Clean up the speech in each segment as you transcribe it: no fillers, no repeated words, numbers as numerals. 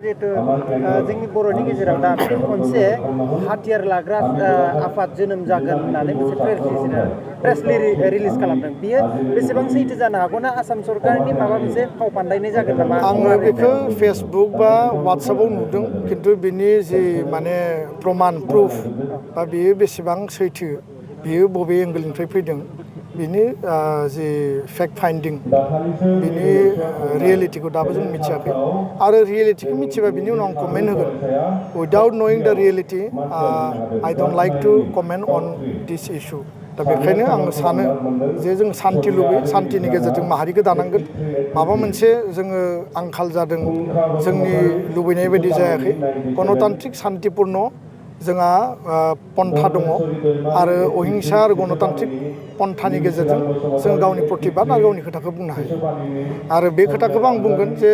जिहेतु जोंनि बर'नि गेजेराव दा मोनसे हाथियार लाग्रा आफाद जोनोम जागोन होननानै मोनसे प्रेस रिलिज खालामदों। बियो बेसेबां सैथो जानो हागौ ना आसाम सरकारनि माबा मोनसे फाव फान्दायनाय जागोन नामा? आङो बेखौ फेसबुक बा वाट्सएपआव नुदों, खिन्थु बिनि जि माने प्रमाण प्रुफ बा बियो बेसेबां सैथो, बियो बबे एंगेलनिफ्राय फैदों, बिनि जि फेक्ट फाइन्डिं, बिनि रियेलिटिखौ दाबो जों मिथियाखै। आरो रियेलिटिखौ मिथिबा बिनि उनाव आं कमेन्ट होगोन। उइदाउट नयिं the reality I don't like to comment on this issue. दा बेखायनो आं सानो जे जों सान्थि लुबैयो, सान्थिनि गेजेरजों माहारिखौ दानांगोन। माबा मोनसे जोङो आंखाल जादों, जोंनि लुबैनाय बायदि जायाखै, गणतान्त्रिक सान्थिपुर्ण जोंहा पन्था दङ आरो अहिंसा आरो गणतान्त्रिक पन्थानि गेजेरजों जों गावनि प्रतिबाद आरो गावनि खोथाखौ बुंनो हायो। आरो बे खोथाखौबो आं बुंगोन जे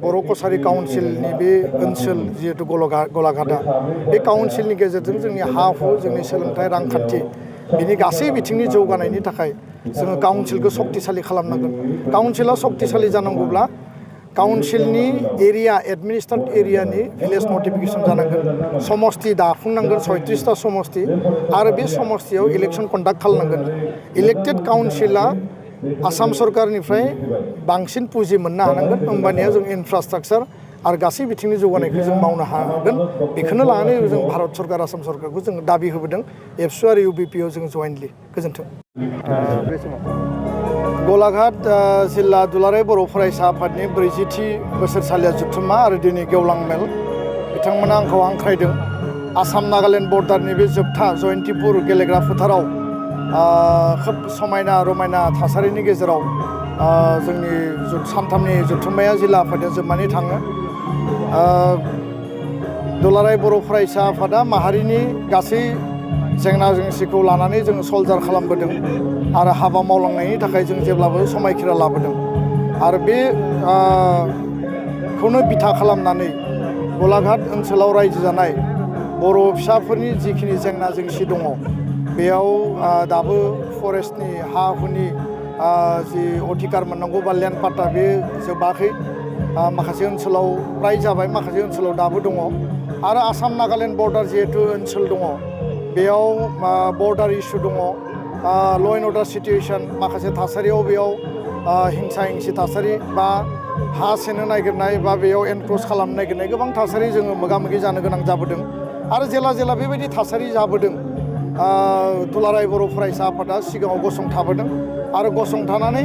बर' कसारि काउन्सिलनि बे ओनसोल जिहेतु गलाघाटआ, बे काउन्सिलनि गेजेरजों जोंनि हा हु, जोंनि सोलोंथाइ, रांखान्थि, बिनि गासै बिथिंनि जौगानायनि थाखाय जोङो काउन्सिलखौ सक्तिशालि खालामनांगोन। काउन्सिला सक्तिशालि जानांगौब्ला काउन्सिलनि एरिया, एडमिनिस्ट्रेटेड एरियानि भिलेज नटिफिकेसन जानांगोन, समस्ति दाफुंनांगोन, 36टा समस्ति, आरो बे समस्तियाव इलेक्सन कन्डाक्ट खालामनांगोन। इलेक्टेड काउन्सिला आसाम सरकारनिफ्राय बांसिन पुँजि मोननो हानांगोन, होमबानिया जों इनफ्रास्ट्राक्चार आरो गासै बिथिंनि जौगानायखौ जों मावनो हागोन। बेखौनो लानानै जों भारत सरकार, आसाम सरकारखौ जों दाबि होबोदों, एबसु आरो इउबिपिआव जों जयेन्टलि। गोजोन्थों। गलाघाट जिल्ला दुलाराय बर' फरायसा आफादनि 40थि बोसोरसालिया जुथुम्मा आरो दिनै गेवलां मेल। बिथांमोना आंखौ हांख्रायदों आसाम नागालेण्ड बर्डारनि बे जोबथा जयन्तिपुर गेलेग्रा फोथाराव खोब समायना रमायना थासारिनि गेजेराव जोंनि सानथामनि जुथुम्माया जिल्ला आफादजों जोबनानै थाङो। दुलाराय बर' फरायसा आफादा माहारिनि गासै जेंना जेंसिखौ लानानै जोङो सल्जार खालामबोदों आरो हाबा मावलांनायनि थाखाय जों जेब्लाबो समायखिरा लाबोदों। आरो बे खौनो बिथा खालामनानै गलाघाट ओनसोलाव रायजो जानाय बर' फिसाफोरनि जिखिनि जेंना जेंसि दङ, बेयाव दाबो फरेस्टनि हा हुनि जि अधिकार मोननांगौ बा लेन्ड पाट्टा, बे जोबाखै। माखासे ओनसोलाव प्राय जाबाय, माखासे ओनसोलाव दाबो दङ। आरो आसाम नागालेण्ड बर्डार जिहेतु ओनसोल दङ, बेयाव बर्डार इस्यु दङ, ल' एन्ड अर्डार सिटुएसन, माखासे थासारियाव बेयाव हिंसा हिंसि थासारि बा हा सेनो नागिरनाय बा बेयाव एनक्रोच खालामनो नागिरनाय गोबां थासारि जोङो मोगा मोगि जानो गोनां जाबोदों। आरो जेला जेला बेबायदि थासारि जाबोदों, दुलाराय बर' फरायसा आफादा सिगाङाव गसंथाबोदों आरो गसंथानानै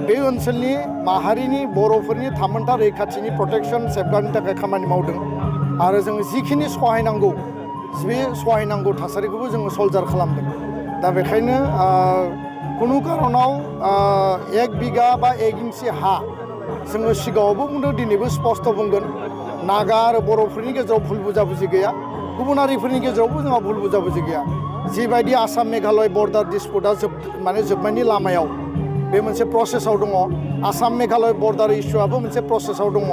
बे ओनसोलनि माहारिनि बर'फोरनि थामोन्था रैखाथिनि प्रटेक्सन सेफगार्डनि थाखाय खामानि मावदों। आरो जों जिखिनि सहायनांगौ, बे सहायनांगौ थासारिखौबो जोङो सल्जार खालामदों। दा बेखायनो कुनु कारनाव 1 बिगा बा 1 इंसि हा, जोङो सिगाङावबो बुंदों, दिनैबो स्पष्ट बुंगोन, नागा आरो बर'फोरनि गेजेराव भुल बुजाबुजि गैया, गुबुन हारिफोरनि गेजेरावबो जोंहा भुल बुजाबुजि गैया। जिबायदि आसाम मेघालय बर्डार डिसपुटआ जोबनायनि लामायाव, बे मोनसे प्रसेसआव दङ। आसाम मेघालय बर्डार इस्युआबो मोनसे प्रसेसआव दङ।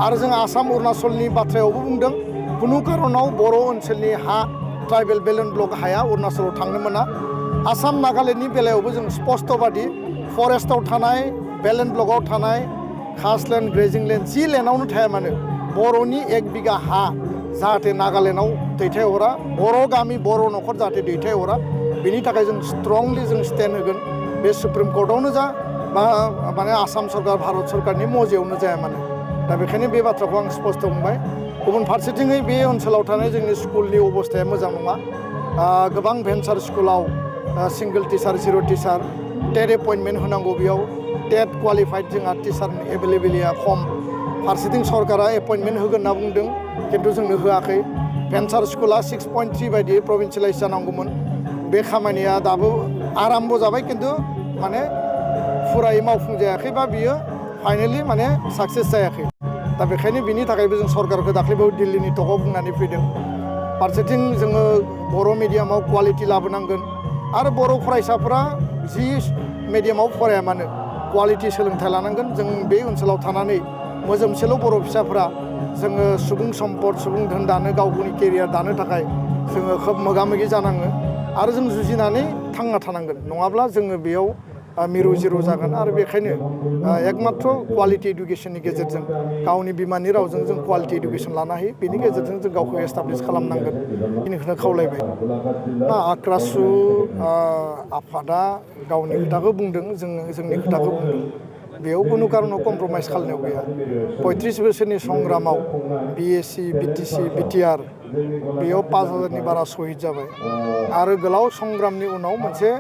आरो जों आसाम अरुणाचलनि बाथ्रायावबो बुंदों, कुनु कारनाव बर' ओनसोलनि हा, ट्राइबेल बेलेन्ड ब्लक हाया अरुणाचलाव थांनो मोना। आसाम नागालेण्डनि बेलायावबो जों स्पष्टबादि फरेस्टआव थानाय, बेलेन्ड ब्लकआव थानाय, खासलेण्ड, ग्रेजिं लेण्ड, जि लेण्डआवनो थाया मानो बर'नि 1 बिगा हा जाहाथे नागालेण्डआव दैथायहरा, बर' गामि, बर' न'खर जाहाथे दैथायहरा, बेनि थाखाय जों स्ट्रंलि जों स्टेन्ड होगोन। बे सुप्रिम कर्टआवनो जा बा माने आसाम सरकार, भारत सरकारनि मजियावनो जाया मानो। दा बेखायनो बे बाथ्राखौ आं स्पष्ट बुंबाय। गुबुन फारसेथिङै बे ओनसोलाव थानाय जोंनि स्कुलनि अबस्थाया मोजां नङा। गोबां भेन्सार स्कुलाव सिंगल टिचार, 0 टिचार, टेट एपइन्टमेन्ट होनांगौ, बेयाव टेट क्वालिफाइड जोंहा टिचारनि एभेलेबिलिटिया खम। फारसेथिं सरकारा एपइन्टमेन्ट होगोन होनना बुंदों, खिन्थु जोंनो होआखै। भेन्सार स्कुला 6.3 बायदि प्रभिन्सियेलाइज जानांगौमोन। बे खामानिया दाबो आराम्भ जाबाय, खिन्थु माने फुरायै मावफुंजायाखै बा बियो फाइनेलि माने साक्सेस जायाखै। दा बेखायनो बिनि थाखायबो जों सरकारखौ दाख्लैबो दिल्लीनि टकआव बुंनानै फैदों। फारसेथिं जोङो बर' मिडियामाव क्वालिटि लाबोनांगोन आरो बर' फरायसाफोरा जि मिडियामाव फराया मानो क्वालिटि सोलोंथाइ लानांगोन। जों बे ओनसोलाव थानानै मोजोमसेल' बर' फिसाफोरा जोङो सुबुं सम्पद, सुबुं धोन दानो, गावनि केरियार दानो थाखाय जोङो खोब मोगा मोगि जानाङो आरो जों जुजिनानै थांना थानांगोन। नङाब्ला जोङो बेयाव मिरु जिरु जागोन आरो बेखायनो एकमात्र क्वालिटि इडुकेसननि गेजेरजों गावनि बिमानि रावजों जों क्वालिटि इडुकेसन लानो हायो बेनि गेजेरजों जों गावखौ एस्टाब्लिश खालामनांगोन बेनिखौनो खावलायबाय आक्रासु आफादा गावनि खोथाखौ बुंदों जोंनि खोथाखौ बुंदों बेयाव खुनु कारनाव कमप्रमाइज खालामनायाव गैया 35 बोसोरनि संग्रामाव BSc BTC BTR बेयाव 5000नि बारा शहीद जाबाय आरो गोलाव संग्रामनि उनाव मोनसे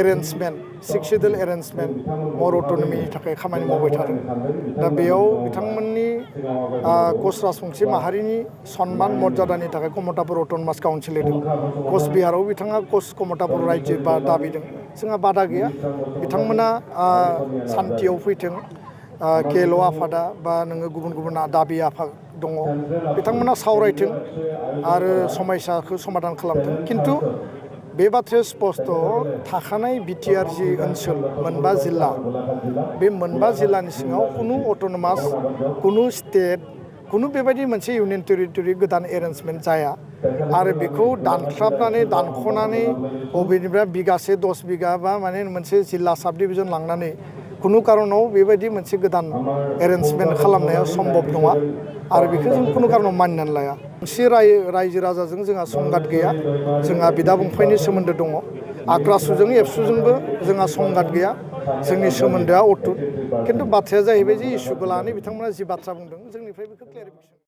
एरेन्जमेन्ट सिक्सिडल एरेन्जमेन्ट मर अट'नमिनि थाखाय खामानि मावबाय थादों दा बेयाव बिथांमोननि कच राजबंसि माहारिनि सन्मान मर्यादानि थाखाय कमतापुर अट'नमास काउन्सिल होदों कचबिहाराव बिथाङा कच कमतापुर रायजो बा दाबिदों जोंहा बादा गैया बिथांमोना सान्थियाव फैथों केल' आफादा बा नोङो गुबुन गुबुन दाबि आफाद दङ बिथांमोना सावरायथों आरो समस्याखौ समाधान खालामथों खिन्थु बे बाथ्राया स्पस्ट थाखानाय बिटिआर जि ओनसोल मोनबा जिल्ला बे मोनबा जिल्लानि सिङाव कुनु अट'नमास कुनु स्टेट कुनु बेबायदि मोनसे इउनियन टेरिटरि गोदान एरेन्जमेन्ट जाया आरो बेखौ दानख्लाबनानै दानख'नानै बबेनिफ्राय बिगासे 10 बिगा बा माने मोनसे जिल्ला साब डिभिजन लांनानै कुनु कारनाव बेबायदि मोनसे गोदान एरेन्जमेन्ट खालामनाया सम्भब नङा आरो बेखौ जों कुनु कारनाव मानिनानै लाया मोनसे रायजो राजाजों जोंहा संघात गैया जोंहा बिदा फंबायनि सोमोन्दो दङ आक्रासुजों एबसुजोंबो जोंहा संघात गैया जोंनि सोमोन्दोआ अटुट खिन्थु बाथ्राया जाहैबाय जे इसुखौ लानानै बिथांमोना जि बाथ्रा बुंदों जोंनिफ्राय बेखौ क्लियारिफिकेसन